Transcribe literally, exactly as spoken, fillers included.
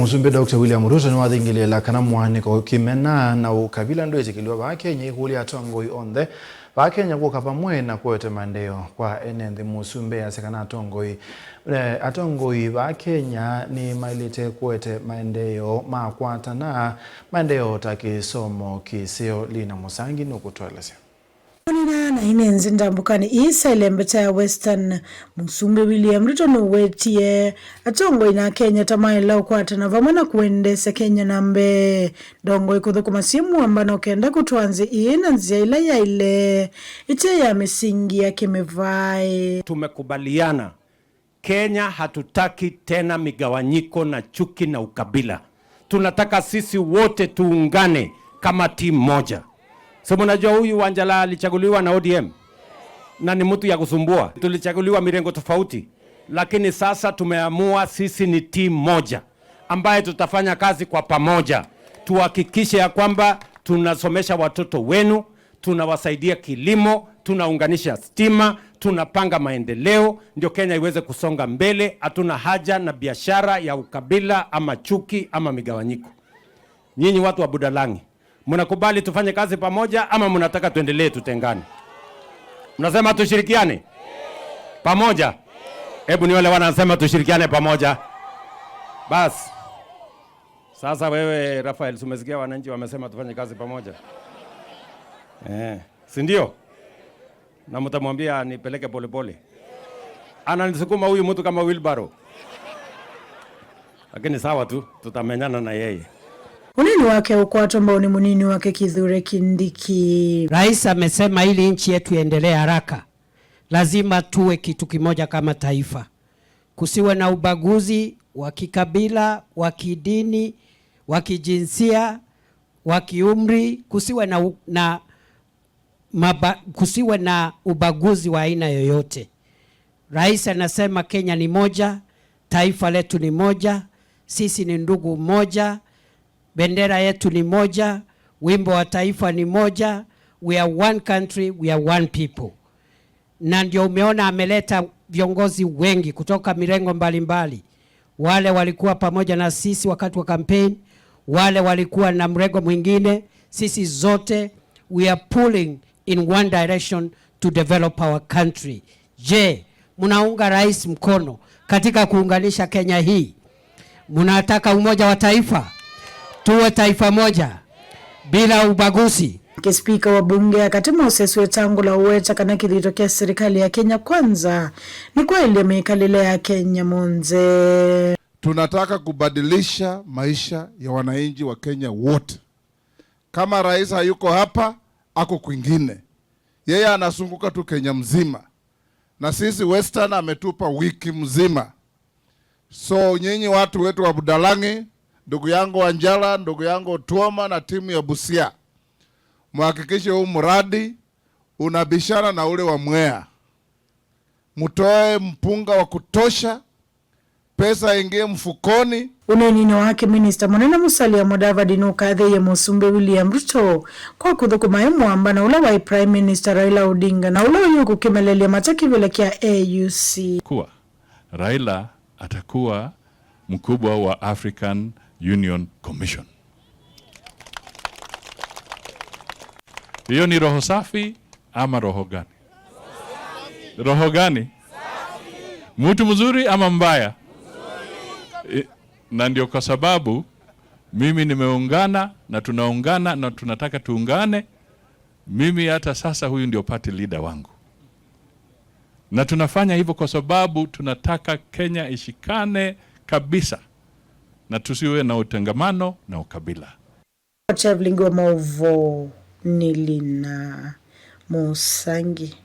Mũsumbĩ Doctor William Ruto nĩwathingĩlĩĩla kana mũaanĩko, kĩmena na ũkavila ndwĩtĩkĩlw'a vaa Kenya. Ĩkũlya atongoi onthe vaa Kenya kũka vamwe na kũete maendeeo kwa ene nthĩ. Mũsumbĩ asya kana atongoi, eh, atongoi vaa Kenya nĩmaĩlĩte kũete maendeeo makwatana, maendeeo ta kĩsomo, kĩseo. Lina Mũsangi nũkũtũelesya. Kũneena na ene nthĩ ndambũkanĩ ii sya ĩlembeta ya Western, Mũsumbĩ William Ruto nũwetie atongoi na Akenya ta maĩle ũkwatana vamwe na kũendeesya Kenya na mbee. Ndongoi kũthũkũma syĩ mũambano kenda kũtwaa nthĩ ii na nzĩa ĩla yaĩle, ĩte ya mĩsingi ya kĩmĩvaĩ. Tumekubaliana Kenya hatutaki tena migawanyiko na chuki na ukabila. Tunataka sisi wote tuungane kama timu moja. Si mnajua huyu Wanjala alichaguliwa na O D M? Na ni mtu ya kusumbua. Tulichaguliwa mirengo tofauti, lakini sasa tumeamua sisi ni timu moja ambaye tutafanya kazi kwa pamoja. Tuhakikishe ya kwamba tunasomesha watoto wenu, tunawasaidia kilimo, tunaunganisha stima, tunapanga maendeleo, ndio Kenya iweze kusonga mbele. Hatuna haja na biashara ya ukabila ama chuki ama migawanyiko. Nyinyi watu wa Budalangi, mnakubali tufanye kazi pamoja ama mnataka tuendelee tutengane? Mnasema tushirikiane pamoja? Hebu nione wanasema tushirikiane pamoja. Basi. Sasa wewe, Rafael, si umesikia wananchi wamesema tufanye kazi pamoja? Eh, si ndio? Na mtamwambia nipeleke polepole. Ananisukuma huyu mtu kama wheelbarrow. Lakini sawa tu, tutamenyana na yeye. Ũnini wake ũkwatwa mbau nĩ mũnini wake Kithure Kindiki. Rais amesema ili nchi yetu iendelee haraka, lazima tuwe kitu kimoja kama taifa. Kusiwe na ubaguzi wa kikabila, wa kidini, wa kijinsia, wa kiumri, kusiwe na u-, na maba-, kusiwe na ubaguzi wa aina yoyote. Rais anasema Kenya ni moja, taifa letu ni moja, sisi ni ndugu moja, bendera yetu ni moja, wimbo wa taifa ni moja, we are one country, we are one people. Na ndio umeona ameleta viongozi wengi kutoka mirengo mbalimbali, wale walikuwa pamoja na sisi wakati wa campaign, wale walikuwa na mrengo mwingine, sisi zote, we are pulling in one direction to develop our country. Je, mnaunga rais mkono katika kuunganisha Kenya hii? Mnataka umoja wa taifa? Tuwe taifa moja bila ubaguzi. Nake spika wa bunge ya katĩ Moses Wetangula ũweta kana kĩthito kya serikali ya Kenya Kwanza nĩ kwaĩlya mĩkalĩle ya Kenya monthe. Tunataka kubadilisha maisha ya wananchi wa Kenya wote. Kama rais hayuko hapa, ako kwingine. Yeye anazunguka tu Kenya mzima. Na sisi Western ametupa wiki mzima. So nyinyi watu wetu wa Budalangi, ndugu yangu Wanjala, ndugu yangu Otuoma na timu ya Busia, muhakikishe huu mradi unabishana na ule wa Mwea. Mutoe mpunga wa kutosha, pesa ingie mfukoni. Ũneeninĩ wake, Minista Mũnene Musalia Mudavadi nũkathĩĩie Mũsumbĩ William Ruto kwa kũthũkũma e mũambano ũla waĩ Prime Minister Raila Odinga na ũla ũyũkũkĩmelelya mata kĩvĩla kya A U C. Kuwa Raila atakuwa mkubwa wa African Union Commission. Hiyo ni roho safi ama roho gani? Roho gani? Mtu mzuri ama mbaya? I-, na ndio kwa sababu mimi nimeungana na tunaungana na tunataka tuungane. Mimi hata sasa huyu ndio party leader wangu. Na tunafanya hivyo kwa sababu tunataka Kenya ishikane kabisa na tusiwe na utengamano na ukabila. Kwa Traveling wa Maũvoo nĩ Lina Mũsangi.